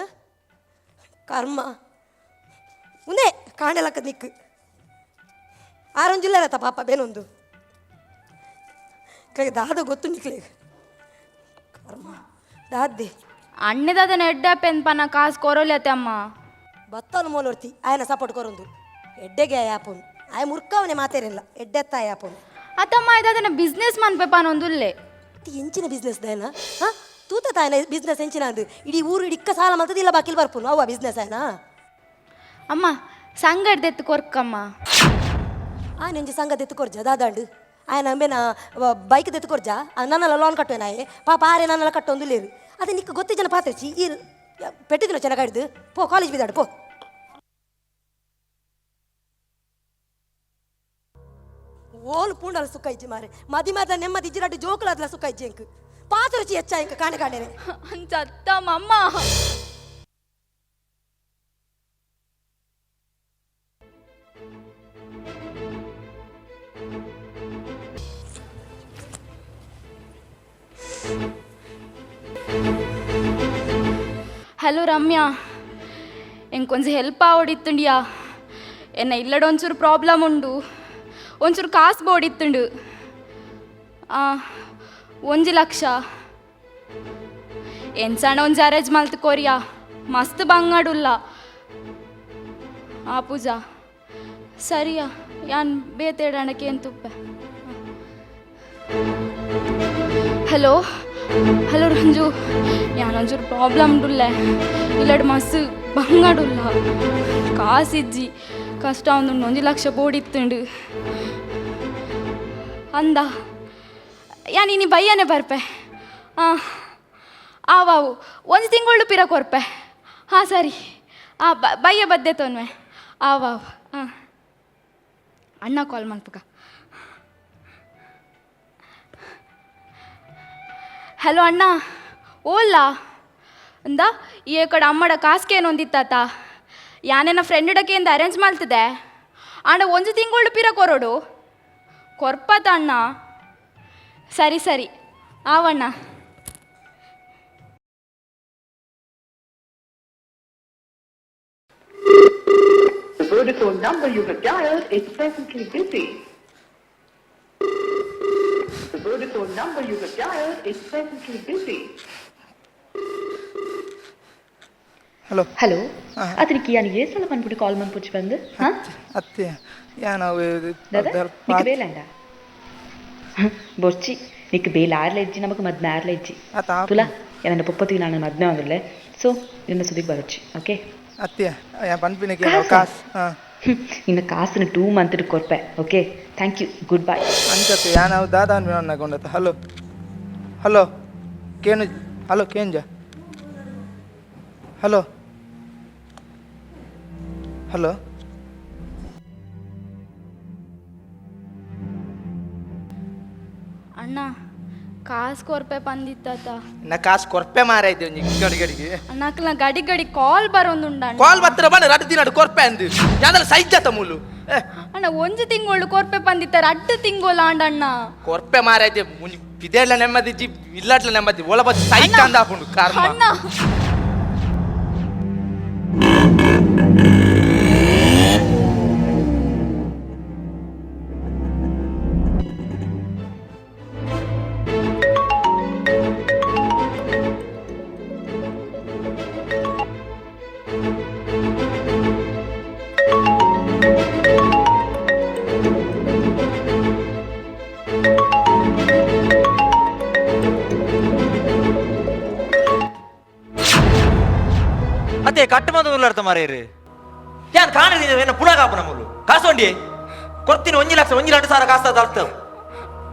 ಕರ್ಮ ಉಂದೆ. ಕಾಣಲಕ್ಕ ನಿಕ್ಕು ಆರೊಂಜಿಲ್ಲರತ್ತ ಪಾಪ ಬೇನೊಂದು ಕ್ಲೇಗೆ ದಾದ ಗೊತ್ತು ನಿಕ್ಲೇಗ ಕರ್ಮ ದಾದ್ದೆ. ಅಣ್ಣದಾದನ ಎಡ್ಡಪ್ಪೆನ್ ಪನ ಕಾಸು ಕೊರೋಲತೆ ಅಮ್ಮ. ಬತ್ತನು ಮೋಲೊರ್ತಿ ಆಯನ ಸಪೋರ್ಟ್ ಕೊರೊಂದು ಎಡ್ಡೆಗೆ ಆಪುನು ಆಯ ಮುರ್ಕವನೆ ಮಾತೇರಿಲ್ಲ ಎಡ್ಡೆತ್ತ ಆಪುನು. ಅತ್ತಮ್ಮ, ಇದಾದನ ಬಿಸ್ನೆಸ್ ಮನ್ಪೆ ಪನೊಂದುಲ್ಲೆ. ಎಂಚಿನ ಬಿಸ್ನೆಸ್ ದಾಯನ? ಹಾಂ, ತೂತ ತಾಯನ ಬಿಸ್ನೆಸ್ ಎಂಚಿನ ಅಂದು ಇಡೀ ಊರು ಇಡಿಕ್ಕ ಸಾಲ ಮಾಡ್ತದೆ ಇಲ್ಲ ಬಾಕಿಲ್ ಬರ್ಪುನು ಅವ್ವ ಬಿಸ್ನೆಸ್ ಆಯನ. ಅಮ್ಮ, ಸಂಗಡ್ದೆತ್ತು ಕೊರ್ಕಮ್ಮ. ಆ ನೆಂಜಿ ಸಂಘ ದೆತ್ತು ದಾದಾಂಡು ಆಯನ ಅಂಬೆನ ಬೈಕ್ ದೆತ್ತು ಕೊರ್ಜ ನನ್ನೆಲ್ಲ ಲೋನ್ ಕಟ್ಟುವೆ ನಾಯೆ ಪಾಪ ಆರೆ ನನ್ನೆಲ್ಲ ಕಟ್ಟೊಂದು ಲೇರು ಅದೇ ನಿಕ್ಕ ಗೊತ್ತಿ ಜನ ಪಾತ್ರೆಚಿ ಈ ಪೆಟ್ಟಿದಿನ ಚೆನ್ನಾಗಿ ಹಿಡ್ದು ಪೋ ಕಾಲೇಜ್ ಬಿದ್ದಾಡು ಪೋ. ಓಲು ಪೂಂಡಲ ಸುಖ ಇಜ್ಜಿ ಮಾರೆ ಮದಿ ಮಾದ ನೆಮ್ಮದಿ ಇಜ್ಜಿರಾಡು ಜೋಕುಲಾದ್ಲ ಸುಖ ಇಜ್ಜಿ ಎಂಕ್ ಪಾತ್ರೆಚಿ ಹೆಚ್ಚ ಎಂಕ್ ಕಾಣೆ ಕಾಣೆನೆ. ಅಂಚತ್ತಮ್ಮ ಅಮ್ಮ. ಹಲೋ ರಮ್ಯಾ, ಎಂಕ್ ಒಂಜಿ ಹೆಲ್ಪ್ ಆವಡಿತ್ತುಂಡಿಯಾ. ಎನ್ನ ಇಲ್ಲಡ ಒಂಚೂರು ಪ್ರಾಬ್ಲಮ್ ಉಂಡು, ಒಂಚೂರು ಕಾಸು ಬೋಡಿತ್ತುಂಡು. 1 ಲಕ್ಷ ಎಂಚಾಣ ಒಂಜಿ ಅರೇಂಜ್ ಮಲ್ತ್ ಕೊರಿಯಾ, ಮಸ್ತ್ ಬಂಗಾಡುಲ್ಲ. ಆ ಪೂಜಾ ಸರಿಯಾ, ಯಾನ್ ಬೇತೇಡಣಕ್ಕೆ ಏನು ತುಪ್ಪೆ. ಹಲೋ ಹಲೋ ರಂಜು, ಯಾನೊಂಚೂರು ಪ್ರಾಬ್ಲಮ್ ಉಂಡುಲ್ಲೆ, ಇಲ್ಲಡ್ ಮಸ್ತ್ ಬಂಗಾಡುಲ್ಲ, ಕಾಸಿಜ್ಜಿ, ಕಷ್ಟ ಒಂದುಂಡು, 1 ಲಕ್ಷ ಬೋಡಿತ್ತುಂಡು ಅಂದ. ಯಾನ್ ಇನಿ ಬಯ್ಯನೆ ಬರ್ಪೆ. ಹಾಂ ಆವಾವು ಒಂಜಿ ತಿಂಗಳು ಪಿರ ಕೊರ್ಪೆ. ಹಾಂ ಸರಿ, ಆ ಬಯ್ಯ ಬದ್ದೆ ತೊನ್ವೆ ಆವಾವು. ಹಾಂ ಅಣ್ಣ ಕಾಲ್ ಮನ್ಪುಗ. ಹಲೋ ಅಣ್ಣ, ಓಲ್ಲ ಅಂದ ಈ ಕಡೆ ಅಮ್ಮಡ ಕಾಸ್ಕೇನೊಂದಿತ್ತಾತ, ಯಾನೇನ ಫ್ರೆಂಡ್ ಅರೇಂಜ್ ಮಾಡ್ತಿದ್ದೆ ಅಣ್ಣ, ಒಂಜಿ ತಿಂಗಳು ಪಿರ ಕೊರೋಡು ಕೊರ್ಪತ ಅಣ್ಣ. ಸರಿ ಸರಿ ಆವಣ್ಣ. The Vodafone number you have dialed is presently busy. The Vodafone number you have dialed is presently busy. Hello. Hello, ಅತನಿಗೆ ಯಾನ್ ಏ ಸಲ ಪನ್ಪುಡಿ ಕಾಲ್ ಮನ್ಪುಚಿ ಬಂದು ಹಾಂ? ಅತ್ತೆ ಯಾನ್ ದಾದಾ ನಿಕ್ ಬೇಲಂಡ ಬೊರ್ಚಿ, ನಿಕ್ ಬೇಲ್ ಆರ್ಲ ಇಜ್ಜಿ, ನಮಕ್ ಮದ್ಮೆ ಆರ್ಲ ಇಜ್ಜಿ. ತುಲಾ ನನ್ನ ಪೊಪ್ಪತ್ತಿಗೆ ನಾನು ಮದ್ಮೆ ಆದಿಲ್ಲ, ಸೊ ನಿನ್ನ ಸುದಿಗೆ ಬರೋಚಿ ಓಕೆ? ಅತ್ತೆ ಯಾ ಪನ್ಪಿನಕ್ಕೆ ಕಾಸು. ಹಾಂ ನಿನ್ನ ಕಾಸನ್ನು 2 ಮಂತ್ ಕೊರ್ಪೆ. Okay, thank you, good bye. ಅಂಚತ್ತೆ ಯಾನ್ ಅವು ದಾದಾ ಅನ್ಕೊಂಡತ್ತ. ಹಲೋ ಹಲೋ ಕೇನು, ಹಲೋ ಕೇಂಜ, ಹಲೋ ಹಲೋ. ಅಣ್ಣ ಕಾಸು ಕೊರ್ಪೆ ಬಂದಿತ್ತಾತ. ನಾ ಕಾಸು ಕೊರ್ಪೆ ಮಾರಾಯ್ತು ಒಂಜಿ ಗಡಿ ಗಡಿಗೆ. ಅಣ್ಣ ಅಕ್ಲ ಗಡಿ ಗಡಿ ಕಾಲ್ ಬರೋಂದುಂಡ ಅಣ್ಣ. ಕಾಲ್ ಬತ್ತರ ಬಣ್ಣ ರಡ್ಡು ದಿನ ಕೊರ್ಪೆ ಅಂದು ಯಾವ್ದಲ್ಲ ಸೈಜ್ ಮೂಲು. ಅಣ್ಣ ಒಂಜಿ ತಿಂಗಳು ಕೊರ್ಪೆ ಬಂದಿತ್ತಾರೆ, ಅಡ್ಡು ತಿಂಗಳು ಆಂಡ ಅಣ್ಣ. ಕೊರ್ಪೆ ಮಾರಾಯ್ತೆ ಮುಂಜಿ ಬಿದೆಲ್ಲ ನೆಮ್ಮದಿ ಜಿ ಇಲ್ಲಾಟ್ಲ ನೆಮ್ಮದಿ ಒಳ ಬಸ್ ಸೈಜ್ ಅಂದ ಹಾಕೊಂಡು ಕರ್ಮ. ಅಣ್ಣ ಅತ್ತೆ ಕಟ್ಟು ಉಳ್ಳಾರ್ತ ಮಾರೇರು ಯಾನ್ ಕಾಣದಿನ ಏನ ಪುಣ ಕಾಪುನ ಮುಲ್ಲು ಕಾಸು ಒಂಡಿ ಕೊರ್ತಿನ 1 ಲಕ್ಷ 1,02,000 ಕಾಸು ಅರ್ಥ.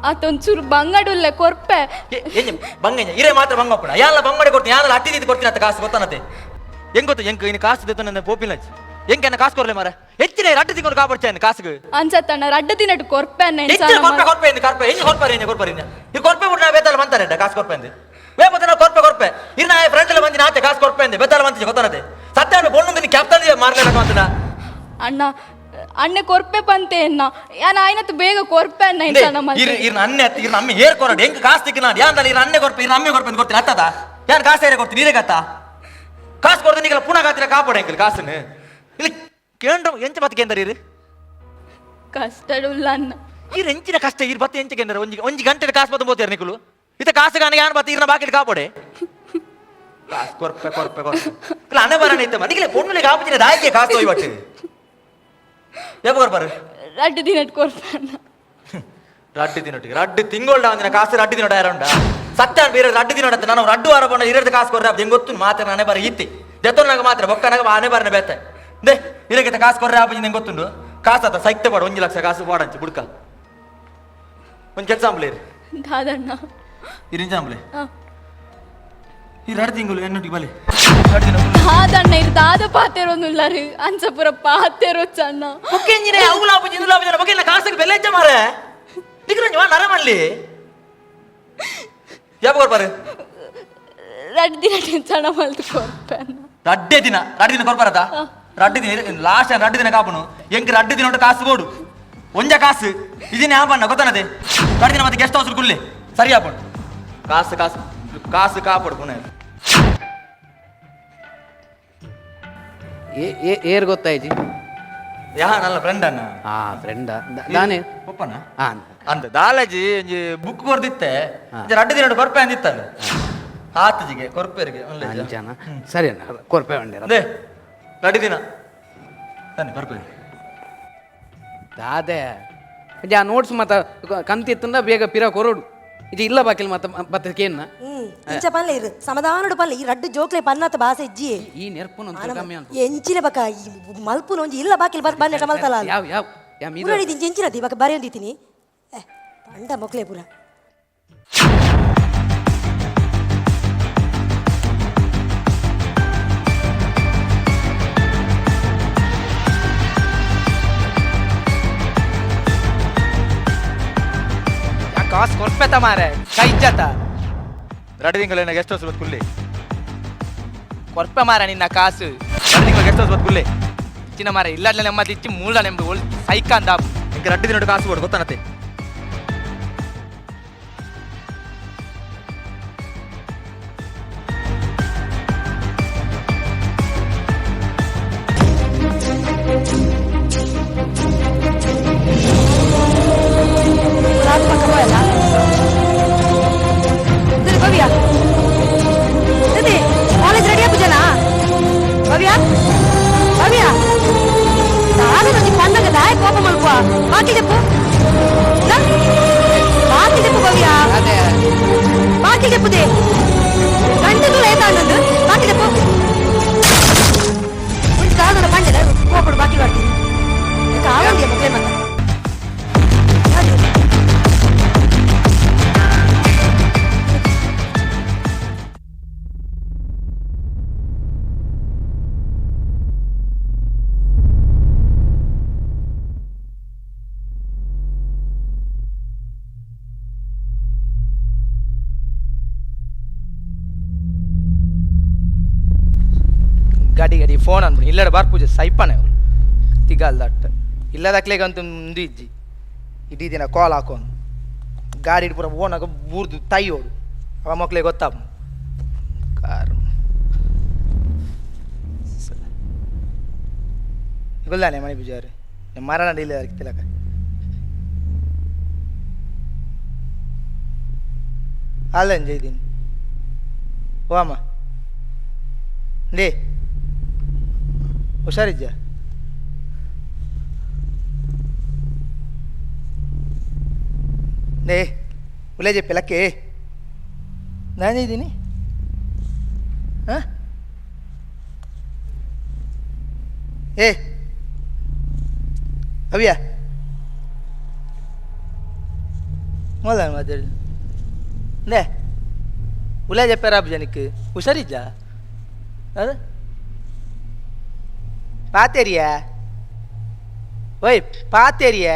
ಆತೊಂಚೂರು ಬಂಗಡುಲ್ಲೆ ಕೊರ್ಪೆ. ಎಂಜ ಬಂಗಂಜ ಇರೇ ಮಾತ್ರ ಬಂಗಪ್ಪಣ ಯಾಲ ಬಂಗಡೆ ಕೊಡ್ತೀನಿ, ಯಾಲ ಅಟ್ಟಿ ದಿದ್ದು ಕೊಡ್ತೀನಿ ಅಂತ ಕಾಸು ಗೊತ್ತಾನತೆ ಹೆಂಗ್ ಗೊತ್ತು ಎಂಕ್ ಇನ್ನು ಕಾಸು ದೆತ್ತ ನನ್ನ ಪೋಪಿನ ಎಂಕ ಎನ್ನ ಕಾಸು ಕೊರ್ಲೆ ಮಾರ ಹೆಚ್ಚಿನ ರಡ್ಡು ತಿಂಗಳು ಕಾಪಡ್ಚೇನೆ ಕಾಸುಗೆ. ಅನ್ಸತ್ತಣ್ಣ ರಡ್ಡು ದಿನಟ್ಟು ಕೊರ್ಪೆ ಅಣ್ಣ. ಹೆಚ್ಚಿನ ಕೊರ್ಪೆ ಕೊರ್ಪೆ ಎಂದು ಕೊರ್ಪೆ ಹೆಂಗೆ ಕೊರ್ಪೆ ಎಂಜ ಕೊರ್ಪೆ ಇದು ಕೊರ್ಪೆ ಬಿಟ್ಟು ನಾ ಬೇತಲ್ಲ ಬಂತಾರೆ ಕಾಸು ಕೊರ್ಪೆ ಅಂದು ವೇ ಮತ್ತೆ ನಾವು ಕೊರ್ಪೆ ಕೊರ್ಪೆ ಇರ್ ನಾ ಫ್ರೆಂಡ್ ಎಲ್ಲ ಬಂದಿ ನಾತೆ ಕಾಸು ಕೊರ್ಪೆ ಅಂದೆ ಬೇತಲ್ಲ ಬಂತಿದ್ದೆ ಗೊತ್ತಾನತೆ ಸತ್ಯ ಬೊಣ್ಣು ಕ್ಯಾಪ್ಟನ್ ಮಾರ್ಕ ಅಂತ. ಅಣ್ಣ ಅಣ್ಣ ಕೊರ್ಪೆ ಪಂತೆ ಅಣ್ಣ ಯಾನ್ ಆಯ್ನತ್ತು ಬೇಗ ಕೊರ್ಪೆ ಅಣ್ಣ. ಇರ್ ಇರ್ ಅನ್ನೆ ಅತ್ತಿ ಇರ್ ಅಮ್ಮೆ ಏರ್ ಕೊರಡು ಹೆಂಗ್ ಕಾಸು ತಿಕ್ಕ ನಾನು ಯಾನ್ ಇರ್ ಅನ್ನೆ ಕೊರ್ಪೆ ಇರ್ ಅಮ್ಮೆ ಕೊರ್ಪೆ ಅಂತ ಕೊಡ್ತೀನಿ ಅತ್ತದ ಯಾನ್ ಕಾಸು ಏರೆ ಕೊಡ್ತೀನಿ ನೀರೇ ಕತ್ತ ಕಾಸು ಕೊಡ್ತೀನಿ ಈಗಲ್ಲ ಪುನಃ ಕಾತಿರ ಕಾಪಾಡು ಹೆಂಗಿಲ್ಲ ಕಾಸನ್ನು ಇಲ್ಲಿ ಕೇಂದ್ರ ಎಂಚ ಬತ್ತ ಕೇಂದ್ರ ಇರು ಕಷ್ಟ ಉಲ್ಲ ಅನ್ನ ಇರ್ ಎಂಚಿನ ಕಷ್ಟ ಇರ್ ಬತ್ತ ಎಂಚ ಕೇಂದ್ರ ಒಂಜಿ ಒಂಜಿ ಗಂಟೆ ಕಾಸು ಬತ್ತ ಬೋತೇರ್ ನಿಕುಲು ಇತ ಕಾಸು ಗಾನ ಯಾನ್ ಬತ್ತ ಇರ್ನ ಬಾಕಿಲ್ ಕಾಪಡೆ ಕಾಸು ಕೊರ್ಪೆ ಕೊರ್ಪೆ ಕೊರ್ಪೆ ಇಲ್ಲ ಅನೆ ಬರಣ ಇತ್ತ ಮನಿಗೆ ಪೊಣ್ಣುಲೆ ಕಾಪುಜಿನ ದಾಯಿಗೆ ಕಾಸು ಹೋಯ್ ಬಟ್ಟು ಏಪ ಕೊರ್ಪಾರು ರಡ್ಡು ದಿನಟ್ ಕೊರ್ಪೆ ಅಣ್ಣ ರಡ್ಡು ದಿನೊಟ್ಟಿಗೆ ರಡ್ಡು ತಿಂಗೋಳ್ಡ ಒಂದಿನ ಕಾಸು ರಡ್ಡು ದಿನೊಟ ಯಾರುಂಡ ಸತ್ಯ ಬೇರೆ ರಡ್ಡು ದಿನೊಟ ನಾನು ರಡ್ಡು ವಾರ ಬಂಡ ಇರದು ಕಾಸು ಕೊರ್ರೆ ಹೆಂಗ್ ಗೊತ್ತು ಮಾತ್ರ ನಾನೇ ಬರ ಇತ್ತಿ ದೆತ್ತೊನಾಗ ಮಾತ್ರ ಬೊಕ್ಕನಾಗ ಆನೆ ಬರನೆ ಬೇತೆ they ಇರಕ್ಕೆ ಕಾಸು ಕೊರ್ರೆ ಆಪುಜಿ ನಂಗೆ ಗೊತ್ತುಂಡು ಕಾಸು ಆತ ಸೈಕ್ತೆ ಪಾಡು 1 ಲಕ್ಷ ಕಾಸು ಪಾಡಂಚಿ ಬುಡ್ಕ ಒಂದು ಕೆಲಸ ಅಂಬ್ಲೇರಿ ದಾದಣ್ಣ ಇರಿಂಚ ಅಂಬ್ಲೆ ಹಾ. ಈ ರಡ್ಡು ತಿಂಗಳು ಎನ್ನೊಟ್ಟಿಗೆ ಬಲೆ ರಡ್ಡು ದಿನ ದಾದಣ್ಣ ಇರ್ ದಾದ ಪಾತೆರೋನುಲ್ಲಾರು ಅಂಚ ಪೂರ ಪಾತೆರೋಚಣ್ಣ ಬೊಕ್ಕೆಂಜಿನೇ ಅವು ಲಾಪುಜಿ ಇಂದು ಲಾಪುಜಿ ಬೊಕ್ಕೆಲ್ಲ ಕಾಸಿಗೆ ಬೆಲೆ ಹೆಚ್ಚ ಮಾರೆ ನಿಕ್ರಂಜಿ ವಾ ನರ ಮಲ್ಲಿ ಯಾಪ ಕೊರ್ಪಾರು ರಡ್ಡು ದಿನ ಚಣ ಮಲ್ತು ಕೊರ್ಪೆ ಅಣ್ಣ ರಡ್ಡೆ ದಿನ ರಡ್ಡು ದಿನ ಕೊರ್ಪಾರತ ರಡ್ಡು ದಿನ ಲಾಸ್ಟ್ ರಡ್ಡು ದಿನ ಕಾಪುನು ಎಂಕ್ ರಡ್ಡು ದಿನ ಉಂಟು ಕಾಸು ಬೋಡು ಒಂಜ ಕಾಸು ಇದನ್ನ ಯಾಪಣ್ಣ ಗೊತ್ತಾನದೆ ರಡ್ಡು ದಿನ ಮತ್ತೆ ಗೆಸ್ಟ್ ಹೌಸ್ ಕುಲ್ಲೆ ಸರಿ ಆಪಣು ಕಾಸು ಕಾಸು ಕಾಸು ಕಾಪಡು ಪುನಃ ಏರ್ ಗೊತ್ತಾಯ್ಜಿ ಯಾ ನನ್ನ ಫ್ರೆಂಡ್ ಅಣ್ಣ ಹಾ ಫ್ರೆಂಡ ದಾನೆ ಒಪ್ಪನ ಹಾ ಅಂದ ದಾಲಾಜಿ ಒಂಜಿ ಬುಕ್ ಕೊರ್ದಿತ್ತೆ ಒಂಜಿ ರಡ್ಡು ದಿನ ಕೊರ್ಪೆ ಅಂದಿತ್ತಲ್ಲ ಆತಜಿಗೆ ಕೊರ್ಪೆರಿಗೆ ಅಂಚನ ಸರಿ ಅಣ್ಣ ಕೊರ್ಪೆ ಬಂಡಿರ ಅದೇ ರಡ್ಡು ದಿನ ತಾನೆ ಕೊರ್ಪೆ ದಾದೆ ಒಂಜಿ ಆ ನೋಟ್ಸ್ ಮತ್ತ ಕಂತಿತ್ತಂದ ಬೇಗ ಪಿರ ಕೊರೋಡು ಇದು ಇಲ್ಲ ಬಾಕಿಲ್ ಮತ್ತ ಬತ್ತ ಕೇನ್ನ ಇಂಚ ಪನ್ಲೆ ಇರು ಸಮಾಧಾನಡು ಪನ್ಲೆ ಈ ರಡ್ಡು ಜೋಕ್ಲೆ ಪನ್ನತ ಬಾಸೆ ಇಜ್ಜಿ ಈ ನೆರ್ಪುನ ಒಂಚೂರು ಕಮ್ಮಿ ಅನ್ಪು ಎಂಚಿನ ಬಕ ಈ ಮಲ್ಪುನ ಒಂಜಿ ಇಲ್ಲ ಬಾಕಿಲ್ ಬನ್ನೆಟ ಮಲ್ತಲ ಯಾವ ಯಾವ ಯಾ ಮೀದ ಪೂರ ಇದು ಎಂಚಿನ ಬಕ ಬರೆಯೊಂದಿತ್ತೀನಿ ಏ ಪಂಡ ಮೊಕ್ಲೆ ಪೂರ ಯಾ ಕಾಸು ಕೊರ್ಪೆತ ಮಾರೆ ಕೈಜ್ಜತ ರಡ್ಡು ತಿಂಗಳು ಗೆಸ್ಟ್ ಹೌಸ್ ಬತ್ ಕುಲ್ಲೆ ಕೊರ್ಪೆ ಮಾರ ನಿನ್ನ ಕಾಸು ರಡ್ಡು ತಿಂಗಳು ಗೆಸ್ಟ್ ಹೌಸ್ ಬತ್ ಕುಲ್ಲೆ ಇಚ್ಚಿನ ಮಾರ ಇಲ್ಲಡ್ಲ ನೆಮ್ಮದಿ ಇಚ್ಚಿ ಮೂಲ ನೆಂಬು ಒಳ್ ಸೈಕಾಂದ ಎಂಕ್ ರಡ್ಡು ದಿನ ಕಾಸು ಬೋಡು ಗೊತ್ತಾನತೆ ರಾತ್ ಪಕ್ಕ ಹೋಯಲ್ಲ ಸರಿ ಭವ್ಯ ಸರಿ ಕಾಲೇಜ್ ರೆಡಿ ಆಪುಜನಾ ಭವ್ಯ ಭವ್ಯ ದಾದ ಒಂಜಿ ಪಂಡಗ ದಾಯ ಕೋಪ ಮಲ್ಪುವ ಬಾಕಿ చెప్పు ಬಾಕಿ చెప్పు ಭವ್ಯ ಬಾಕಿ చెప్పుదే ಗಂಟೆಗಳು ಏತಾಂಡಂದು ಬಾಕಿ చెప్పు ಒಂಜಿ ಕಾದನ ಪಂಡೆದ ಕೋಪಡು ಬಾಕಿ ಮಾಡ್ತೀನಿ ಕಾವಂದಿಯ ಮಕ್ಕಳೇ ಮತ್ತೆ ಗಾಡಿ ಗಾಡಿ ಫೋನ್ ಅನ್ಬಿಡಿ ಇಲ್ಲಡ ಬಾರ್ ಪೂಜೆ ಸೈಪನೆ ಅವಳು ತಿಗಲ್ದ ಅಟ್ಟ ಇಲ್ಲದಕ್ಲೆಗೆ ಅಂತ ಮುಂದು ಇಜ್ಜಿ ಇಡೀ ದಿನ ಕಾಲ್ ಹಾಕೋನು ಗಾಡಿ ಪೂರ ಓನಾಗ ಬೂರ್ದು ತೈಯೋಡು ಅವ ಮಕ್ಳಿಗೆ ಗೊತ್ತಾಪ ಕಾರ್ ಗೊಲ್ದಾನೆ ಮಣಿ ಪೂಜಾರಿ ಮರಣ ಇಲ್ಲ ತಿಲಕ ಅಲ್ಲ ಜೈದೀನಿ ಓ ಅಮ್ಮ ಲೇ ಹುಷಾರಿದ್ಯಾ ಲೇ ಉಲೇ ಜೆಪ್ಪೆ ಲಕ್ಕೆ ನಾನಿದ್ದೀನಿ ಹಾಂ ಏ ಅವಿಯಾ ಮೊದಲ ಮಾತಾಡಿ ಲೇ ಉಲೇ ಜೆಪ್ಪೆ ರಾಬ್ ಜನಕ್ಕೆ ಹುಷಾರಿದ್ಯಾ ಅದು ಪಾತೇರಿಯಾ ಓಯ್ ಪಾತೇರಿಯಾ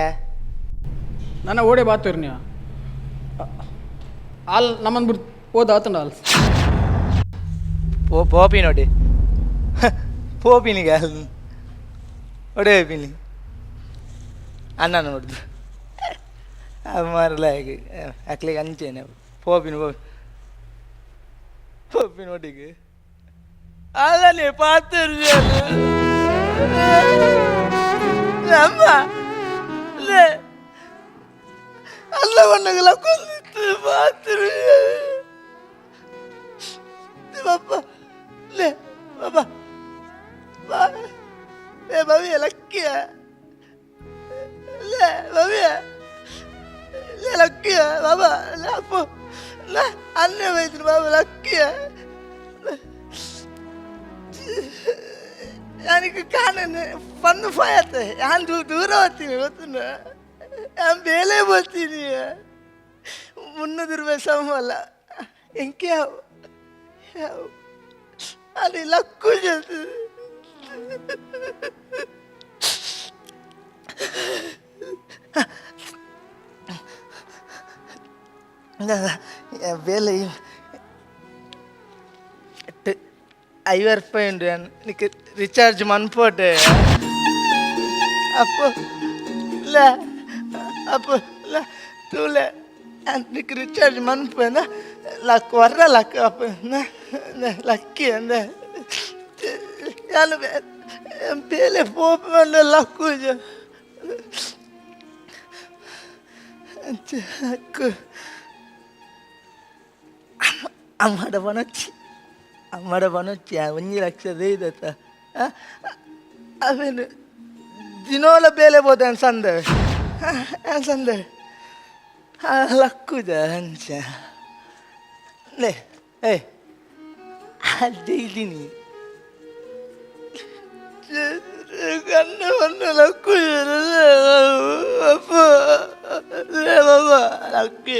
ನನ್ನ ಓಡೆ ಬಾತೇರು ನೀವು ಆಲ್ ನಮ್ಮನ್ನು ಬಿಟ್ಟು ಓದ ಆತಂಡ ಆಲ್ ಪೋಪಿ ನೋಡಿ ಪೋಪಿನಿಗೆ ಅಲ್ಲಿ ಒಡೆ ಪಿನಿ ಅಣ್ಣ ನೋಡುದು ಅದು ಮಾರಲ್ಲ ಹೇಗೆ ಅಕ್ಲಿಗೆ ಅಂಚೇನೆ ಪೋಪಿನ ಪೋಪಿ ಪೋಪಿ ನೋಡಿಗೆ ಅಲ್ಲನೇ ಪಾತೇರಿ. ಅಮ್ಮ ಲೇ ಅಲ್ಲ ಬಣ್ಣಗಳ ಕೊಂದಿತ್ತು ಮಾತ್ರ ಬಾಬಾ ಲೇ ಬಾಬಾ ಬಾ ಏ ಭವ್ಯ ಲಕ್ಕಿಯ ಲೇ ಭವ್ಯ ಲೇ ಲಕ್ಕಿಯ ಬಾಬಾ ಲೇ ಅಪ್ಪು ಲೇ ಅಲ್ಲೇ ಹೋಯ್ತು ಬಾಬಾ ಲಕ್ಕಿಯ ನನಗೆ ಕಾಣನೆ ಪನ್ನು ಫಾಯತ್ತೆ ನಾನು ದೂರ ಹೋಗ್ತೀನಿ ಗೊತ್ತುಂಟ. ನಾನು ಬೇಲೆ ಬರ್ತೀನಿ 300 ರೂಪಾಯಿ ಸಂಬಳ ಎಂಕೆ ಯಾವ ಯಾವ ಅಲ್ಲಿ ಲಕ್ಕು ಬೇಲೆ 50 ರೂಪಾಯಿ ಉಂಟು ನಿಕ್ಕೆ ರಿಚಾರ್ಜ್ ಮನ್ಪೋಟೆ ಅಪ್ಪ ಇಲ್ಲ ಅಪ್ಪ ಇಲ್ಲ ತೂಲೆ ನಿಕ್ಕೆ ರಿಚಾರ್ಜ್ ಮನ್ಪೇನ ಲಕ್ ವರ್ರ ಲಕ್ ಅಪ್ಪ ಲಕ್ಕಿ ಅಂದೆ ನಾನು ಬೇಲೆ ಪೋಪ ಲಕ್ಕು ಅಮ್ಮಡ ಬನಚ್ಚಿ ಅಮ್ಮಡ ಬನಚ್ಚಿ 1 ಲಕ್ಷ ಇದತ್ತ ಅವೇನು ದಿನೋಲ ಬೇಲೆ ಬೋದೆ ಅನ್ಸಂದೆ ಅನ್ಸಂದೆ ಲಕ್ಕುದ ಅಂಚ ಲೇ ಏ ಅದೇ ಇದ್ದೀನಿ ಕಣ್ಣು ಒಂದು ಲಕ್ಕು ಅಪ್ಪ ಲೇ ಬಾಬಾ ಲಕ್ಕಿ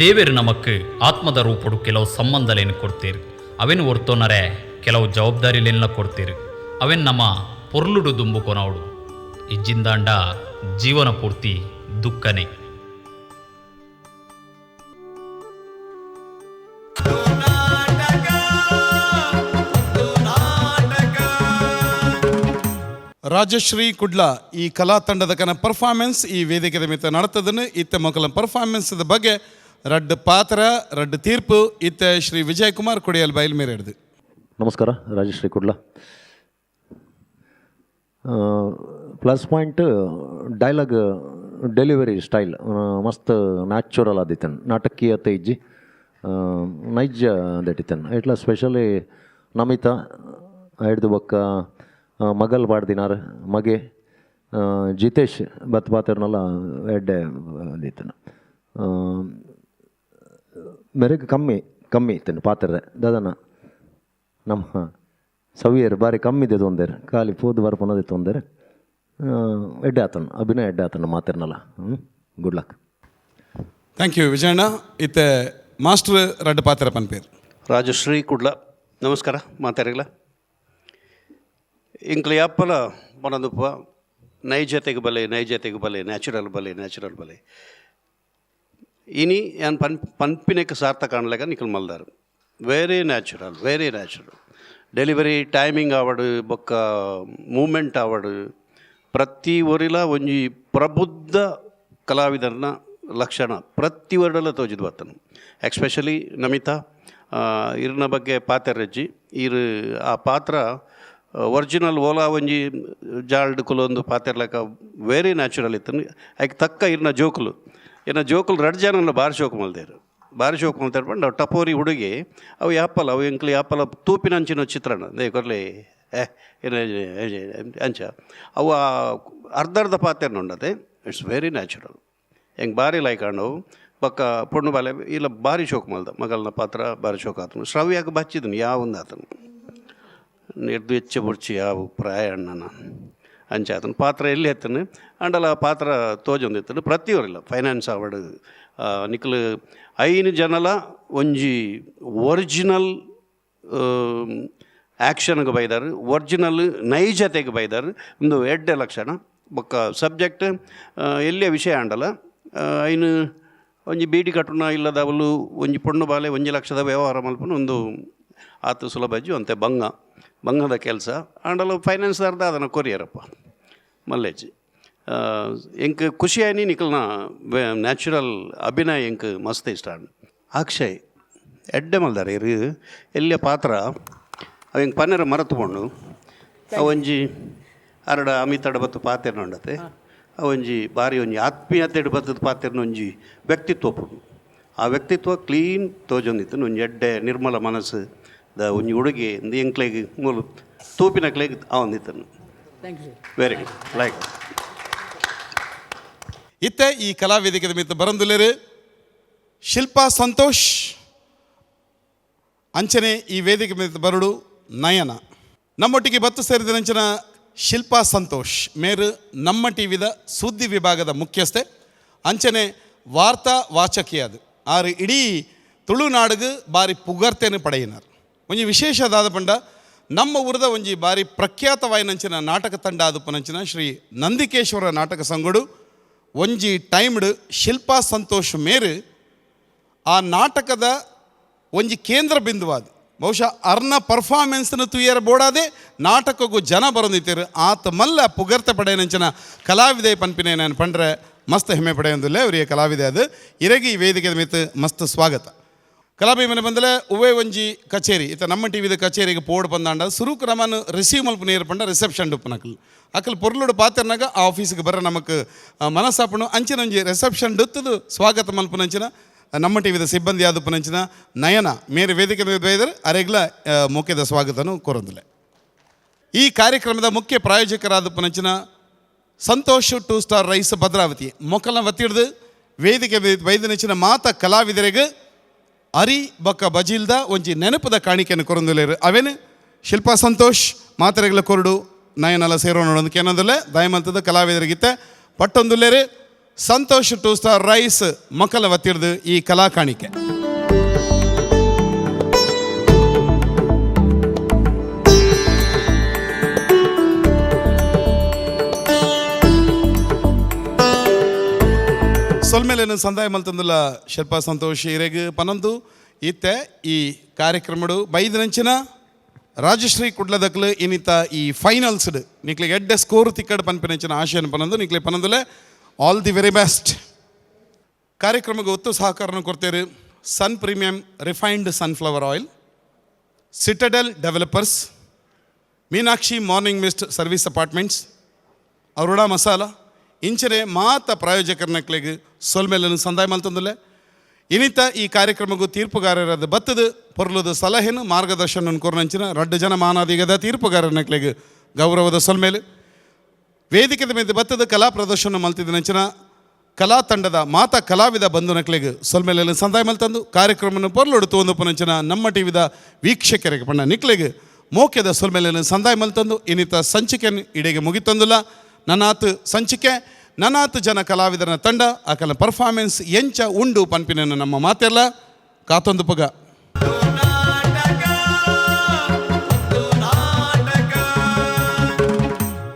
ದೇವೇರು ನಮಕ್ ಆತ್ಮದ ರೂಪಡು ಕೆಲವು ಸಂಬಂಧಲೇನು ಕೊಡ್ತೀರಿ, ಅವೇನು ಒರ್ತೋನರೆ ಕೆಲವು ಜವಾಬ್ದಾರಿಲೇನ ಕೊಡ್ತೀರಿ, ಅವೇನು ನಮ್ಮ ಪೊರ್ಲುಡು ದುಂಬುಕೊನವಡು ಇಜ್ಜಿಂದಾಂಡ ಜೀವನ ಪೂರ್ತಿ ದುಃಖನೇ. ರಾಜಶ್ರೀ ಕುಡ್ಲ ಈ ಕಲಾ ತಂಡದ ಕನ ಪರ್ಫಾರ್ಮೆನ್ಸ್ ಈ ವೇದಿಕೆದ ಮಿತ್ತ ನಡತದನ್ನು ಇತ್ತ ಮಕ್ಕಳ ಪರ್ಫಾರ್ಮೆನ್ಸ್ ಬಗ್ಗೆ ರಡ್ಡು ಪಾತ್ರ ರಡ್ಡು ತೀರ್ಪು ಇತ್ತ ಶ್ರೀ ವಿಜಯ್ ಕುಮಾರ್ ಕೊಡಿಯಲ್ ಬೈಲ್ ಮೇರೆ ಹಿಡ್ದು. ನಮಸ್ಕಾರ, Rajashree Kudla. Plus point dialogue delivery style ಮಸ್ತ್ ನ್ಯಾಚುರಲ್ ಆದಿತ್ತನ್, ನಾಟಕೀಯತೆ ಇಜ್ಜಿ ನೈಜ ದಟ್ಟಿತ್ತನ್. ಇಟ್ಲ ಸ್ಪೆಷಲಿ ನಮಿತಾ ಹಿಡ್ದು ಬೊಕ್ಕ ಮಗಲ್ ಪಾಡ್ದಿನಾರ್ ಮಗೆ ಜಿತೇಶ್ ಬತ್ ಪಾತ್ರನಲ್ಲ ಎಡ್ಡೆ ದೀತನ. ಮೆರೆಗ್ ಕಮ್ಮಿ ಕಮ್ಮಿ ಇತ್ತೇನೆ ಪಾತ್ರೆ ದಾದನ ನಮ್ಮ ಸವಿಯರ್ ಬಾರಿ ಕಮ್ಮಿದೆ ತೊಂದರೆ ಖಾಲಿ ಪೋದು ಬರ್ಪನದೆ ತೊಂದರೆ ಎಡ್ಡೆ ಆತನ ಅಭಿನಯ ಎಡ್ಡೆ ಆತನ ಮಾತಿರ್ನಲ್ಲ. Good luck. Thank you Vijayanna. ಇತ್ತೆ ಮಾಸ್ಟರ್ ರಡ್ಡು ಪಾತ್ರ ಪನ್ಪೇರು. ರಾಜಶ್ರೀ ಕುಡ್ಲ ನಮಸ್ಕಾರ ಮಾತಾಡಿಲ್ಲ. ಇಂಕ್ಲ ಯಾಪ್ಪಲ ಪನದುಪ್ಪ ನೈಜತೆಗೆ ಬಲೆ ನೈಜತೆಗೆ ಬಲೆ ನ್ಯಾಚುರಲ್ ಬಲೆ ನ್ಯಾಚುರಲ್ ಬಲೆ ಇನಿ ಯಾನ್ ಪನ್ಪಿನೆಕ್ ಸಾರ್ಥಕ ಕಾಣಲೇಕ Nikhil ಮಲ್ದಾರು. Very natural very natural delivery timing ಆವಡು ಬೊಕ್ಕ ಮೂಮೆಂಟ್ ಆವಡು ಪ್ರತಿ ಒರಿಲ ಒಂಜಿ ಪ್ರಬುದ್ಧ ಕಲಾವಿದರನ ಲಕ್ಷಣ ಪ್ರತಿ ಒರಡಲ ತೋಜಿದ್ ಬತ್ತನು. ಎಕ್ಸ್ಪೆಷಲಿ ನಮಿತಾ ಇರ್ನ ಬಗ್ಗೆ ಪಾತೆರಜ್ಜಿ ಇರು ಆ ಪಾತ್ರ ಒರಿಜಿನಲ್ ಓಲಾ ಒಂಜಿ ಜಾಲ್ಡ್ ಕುಲೊಂದು ಪಾತೆರ್ಲಕ ವೆರಿ ನ್ಯಾಚುರಲ್ ಇತ್ತು. ಐಕ್ ತಕ್ಕ ಇರ್ನ ಜೋಕುಲು ಇರ್ನ ಜೋಕುಲು ರಡ್ ಜನಲ್ಲ ಬಾರಿ ಶೋಕು ಮಲ್ದೇರು ಬಾರಿ ಶೋಕು ಮಲ್ತೇರು ಪಂಡ ಅವು ಟಪೋರಿ ಹುಡುಗಿ ಅವು ಯಾಪಲ ಅವು ಎಂಕ್ಲು ಯಾಪಲ ತೂಪಿನಂಚಿನ ಚಿತ್ರಣ they ಕೊರ್ಲಿ ಅಂಚ ಅವು ಅರ್ಧ ಅರ್ಧ ಪಾತೆರ್ನುಂಡತೆ. It's very natural ಹೆಂಗೆ ಭಾರಿ ಲೈಕ್ ಆಂಡವು ಬೊಕ್ಕ ಪೊಣ್ಣು ಬಾಲೆ ಇಲ್ಲ ಭಾರಿ ಶೋಕು ಮಲ್ದ ಮಗಲ್ನ ಪಾತ್ರ ಭಾರಿ ಶೋಕ ಆತನು. ಶ್ರವ್ಯಾಗ ಬಚ್ಚಿದನು ಯಾವೊಂದು ಆತನು ನಿರ್ದು ಹೆಚ್ಚ ಬುಡ್ಚಿ ಯಾವ ಪ್ರಾಯ ಅಣ್ಣನ ಅಂಚ ಆತನ ಪಾತ್ರ ಎಲ್ಲಿ ಎತ್ತನು ಅಂಡಲ ಆ ಪಾತ್ರ ತೋಜೊಂದಿತ್ತನು ಪ್ರತಿಯೊರಿಲ್ಲ ಫೈನಾನ್ಸ್ ಆವಡು ನಿಕ್ಲು 5 ಜನಲ ಒಂಜಿ ಒರಿಜಿನಲ್ ಆ್ಯಕ್ಷನ್ಗೆ ಬೈದಾರು ಒರಿಜಿನಲ್ ನೈಜತೆಗೆ ಬೈದಾರು ಒಂದು ಎಡ್ಡೆ ಲಕ್ಷಣ ಬೊಕ್ಕ ಸಬ್ಜೆಕ್ಟ್ ಎಲ್ಲಿಯ ವಿಷಯ ಆಂಡಲ ಐನು ಒಂಜಿ ಬೀಡಿ ಕಟ್ಟುನ ಇಲ್ಲದವಲು ಒಂಜಿ ಪೊಣ್ಣು ಬಾಲೆ 1 ಲಕ್ಷದ ವ್ಯವಹಾರ ಮಲ್ಪುನ ಒಂದು ಆತು ಸುಲಭಜ್ಜು ಅಂತೆ ಬಂಗ ಬಂಗದ ಕೆಲಸ ಆಂಡಲ ಫೈನಾನ್ಸ್ದಾರ್ದ ಅದನ್ನು ಕೊರಿಯರಪ್ಪ ಮಲ್ಲೇಜಿ. ಎಂಕ್ ಖುಷಿಯಾಯಿನಿ ನಿಕಲ್ನ ನ್ಯಾಚುರಲ್ ಅಭಿನಯ ಎಂಕ್ ಮಸ್ತ್ ಇಷ್ಟ. ಅಕ್ಷಯ್ ಎಡ್ಡೆ ಮಲ್ದಾರೆ ಇರು ಎಲ್ಲಿಯ ಪಾತ್ರ ಅವು ಎಂಕ್ ಪನ್ನೆರ ಮರತು ಪೋಂಡು. ಅವೊಂಜಿ ಅರಡ ಅಮಿತಡ ಬತ್ತು ಪಾತೆರ್ನ ಉಂಡತೆ, ಅವೊಂಜಿ ಬಾರಿ ಒಂಜಿ ಆತ್ಮೀಯತೆಡ್ ಬತ್ತದ ಪಾತೆರ್ನ ಒಂಜಿ ವ್ಯಕ್ತಿತ್ವ ಪುಂಡು. ಆ ವ್ಯಕ್ತಿತ್ವ ಕ್ಲೀನ್ ತೋಜೊಂದಿತ್ತು. ಒಂಜಿ ಎಡ್ಡೆ ನಿರ್ಮಲ ಮನಸ್ಸು ದ ಒಂಜಿ ಉಡುಗೆ ಎಂಕ್ಲೆಗ್ ಮೂಲು ತೂಪಿನಕ್ಲೆಗ್ ಆವೊಂದಿತ್ತು. Thank you sir. Very good, like. ಇತ್ತೆ ಈ ಕಲಾವೇದಿಕೆದ ಮಿತ್ತ ಬರಂದುಲೇರು ಶಿಲ್ಪಾ ಸಂತೋಷ್, ಅಂಚನೆ ಈ ವೇದಿಕೆ ಮಿತ್ತ ಬರಡು ನಯನ. ನಮ್ಮೊಟ್ಟಿಗೆ ಬತ್ತು ಸೇರಿದ ನಂಚಿನ ಶಿಲ್ಪಾ ಸಂತೋಷ್ ಮೇರು ನಮ್ಮ ಟಿವಿದ ಸುದ್ದಿ ವಿಭಾಗದ ಮುಖ್ಯಸ್ಥೆ, ಅಂಚನೆ ವಾರ್ತಾ ವಾಚಕಿಯಾದ ಆರು ಇಡೀ ತುಳುನಾಡಿಗೆ ಬಾರಿ ಪುಗರ್ತೆಯನ್ನು ಪಡೆಯಿನಾರ್. ಒಂಜಿ ವಿಶೇಷದಾದ ಪಂಡ ನಮ್ಮ ಊರದ ಒಂಜಿ ಬಾರಿ ಪ್ರಖ್ಯಾತವಾಯಿನಂಚಿನ ನಾಟಕ ತಂಡ ಆದಪ್ಪನಂಚಿನ ಶ್ರೀ ನಂದಿಕೇಶ್ವರ ನಾಟಕ ಸಂಘಡು ಒಂಜಿ ಟೈಮ್ಡ್ ಶಿಲ್ಪಾ ಸಂತೋಷ್ ಮೇರು ಆ ನಾಟಕದ ಒಂಜಿ ಕೇಂದ್ರ ಬಿಂದುವಾದ. ಬಹುಶಃ ಅರ್ನ ಪರ್ಫಾರ್ಮೆನ್ಸ್ನ ತುಯ್ಯರ ಬೋಡಾದೆ ನಾಟಕಕ್ಕೂ ಜನ ಬರೋದಿತ್ತೇರು. ಆತ ಮಲ್ಲ ಪುಗರ್ತೆ ಪಡೆಯನಂಚಿನ ಕಲಾವಿದೆ ಪನ್ಪಿನ ನಾನು ಪಂಡ್ರೆ ಮಸ್ತ್ ಹೆಮ್ಮೆ ಪಡೆಯೊಂದಿಲ್ಲ ಅವರಿಗೆ ಕಲಾವಿದೆ ಅದು. ಇರಗಿ ಈ ವೇದಿಕೆ ಮಿತ್ ಮಸ್ತ್ ಸ್ವಾಗತ. ಕಲಾಭಿಮನೆ ಬಂದಲೆ ಉವೆ ಒಂಜಿ ಕಚೇರಿ ಇತ್ತ ನಮ್ಮ ಟಿ ವಿದ ಕಚೇರಿಗೆ ಪೋಡ್ ಬಂದಾಂಡ ಸುರುಕು ನಮ್ಮನ್ನು ರಿಸೀವ್ ಮಲ್ಪ ನೇರು ಪಂಡ ರಿಸೆಪ್ಷನ್ ಡುಪ್ಪನಕಲ್ ಅಕಲ್ ಪೊರ್ಲುಡು ಪಾತ್ರನಾಗ ಆ ಆಫೀಸ್ಗೆ ಬರ ನಮಕ್ ಮನಸ್ಸಾಪಣು. ಅಂಚಿನ ಒಂಜಿ ರಿಸೆಪ್ಷನ್ ಡುತ್ತದು ಸ್ವಾಗತ ಮಲ್ಪನಂಚಿನ ನಮ್ಮ ಟಿ ವಿದ ಸಿಬ್ಬಂದಿ ಆದಪ್ಪನಂಚಿನ ನಯನ ಮೇರೆ ವೇದಿಕೆ ಬೈದರು ಅರೆಗ್ಲ ಮುಖ್ಯದ ಸ್ವಾಗತನು ಕೋರೊಂದಿಲ್ಲ. ಈ ಕಾರ್ಯಕ್ರಮದ ಮುಖ್ಯ ಪ್ರಾಯೋಜಕರಾದಪ್ಪನಂಚಿನ Santosh two star rice Bhadravati ಮೊಕ್ಕಲ್ನ ವತ್ತಿಡ್ದು ವೇದಿಕೆ ಬೈದನೆಚ್ಚಿನ ಮಾತ ಕಲಾವಿದರಿಗೆ ಅರಿ ಬೊಕ್ಕ ಬಜಿಲ್ದ ಒಂಜಿ ನೆನಪದ ಕಾಣಿಕೆಯನ್ನು ಕೊರೊಂದುಲ್ಲೆರ್. ಅವೇನು Shilpa Santosh ಮಾತೆರೆಗ್ಲ ಕೊರಡು ನಯನಲ ಸೇರೋಣ ಕೇನೊಂದುಲ್ಲೆ ದಯಮಂತದ ಕಲಾವಿದರಿಗಿತ್ತೆ ಪಟ್ಟೊಂದುಲ್ಲೆರ್. Santosh two star rice ಮಕ್ಕಳ ವತ್ತಿಡ್ದು ಈ ಕಲಾ ಕಾಣಿಕೆ. ಸೊಲ್ಮೇಲೇನು ಸಂದಾಯ ಮಲ್ತಂದುಲ್ಲ ಶಿಲ್ಪಾ ಸಂತೋಷ್ ಇರೆಗ್ ಪನೊಂದು ಇತ್ತೆ ಈ ಕಾರ್ಯಕ್ರಮಡು ಬೈದನಂಚಿನ ರಾಜಶ್ರೀ ಕುಡ್ಲದಕ್ಲು ಇನ್ನಿತ ಈ ಫೈನಲ್ಸ್ಡ್ ನಿಕ್ಲಿಗೆ ಎಡ್ಡೆ ಸ್ಕೋರ್ ತಿಕ್ಕಡ್ ಪನ್ಪಿನಂಚಿನ ಆಶಯನ ಪನೊಂದು ನಿಕ್ಲೆ ಪನೊಂದುಲೆ all the very best. ಕಾರ್ಯಕ್ರಮಕ್ಕೆ ಒತ್ತು ಸಹಕಾರನ ಕೊಡ್ತೇರು Sun Premium refined sunflower oil, Citadel Developers, Meenakshi Morning Mist service apartments, Arora masala ಇಂಚನೆ ಮಾತ ಪ್ರಾಯೋಜಕರನಕ್ಲೆಗ್ ಸೊಲ್ಮೆಲನ್ನು ಸಂದಾಯ ಮಲ್ತಂದುಲ್ಲೆ. ಇನ್ನಿತ ಈ ಕಾರ್ಯಕ್ರಮಕ್ಕೂ ತೀರ್ಪುಗಾರರಾದ ಬತ್ತದ ಪೊರ್ಲುದ ಸಲಹೆನು ಮಾರ್ಗದರ್ಶನ ಕೊರನಂಚಿನ ರಡ್ಡು ಜನ ಮಾನಾದಿಗದ ತೀರ್ಪುಗಾರನಕ್ಲೆಗ್ ಗೌರವದ ಸೊಲ್ಮೇಲೆ. ವೇದಿಕೆದ ಮೇಲೆ ಬತ್ತದ ಕಲಾ ಪ್ರದರ್ಶನ ಮಲ್ತಿದ್ದ ನಂಚಿನ ಕಲಾ ತಂಡದ ಮಾತಾ ಕಲಾವಿದ ಬಂಧುನಕ್ಲೆಗ್ ಸೊಲ್ಮೇಲೆ ಸಂದಾಯ ಮಲ್ತಂದು ಕಾರ್ಯಕ್ರಮವನ್ನು ಪೊರ್ಲುಡು ತೋಂದು ನಮ್ಮ ಟಿವಿದ ವೀಕ್ಷಕರಿಗೆ ಪಣ್ಣ ನಿಕ್ಲೆಗ್ ಮೋಕ್ಯದ ಸೊಲ್ಮೇಲೆ ಸಂದಾಯ ಮಲ್ತಂದು ಇನ್ನಿತ ಸಂಚಿಕೆ ಇಡೆಗೆ ಮುಗಿತಂದುಲ್ಲ. ನನಾತ್ ಸಂಚಿಕೆ ನನಾತ್ ಜನ ಕಲಾವಿದರ ತಂಡ ಆಕಲ ಪರ್ಫಾರ್ಮೆನ್ಸ್ ಎಂಚ ಉಂಡು ಪನ್ಪಿನ ನಮ್ಮ ಮಾತೆಲ್ಲ ಕಾತೊಂದು ಪಗ.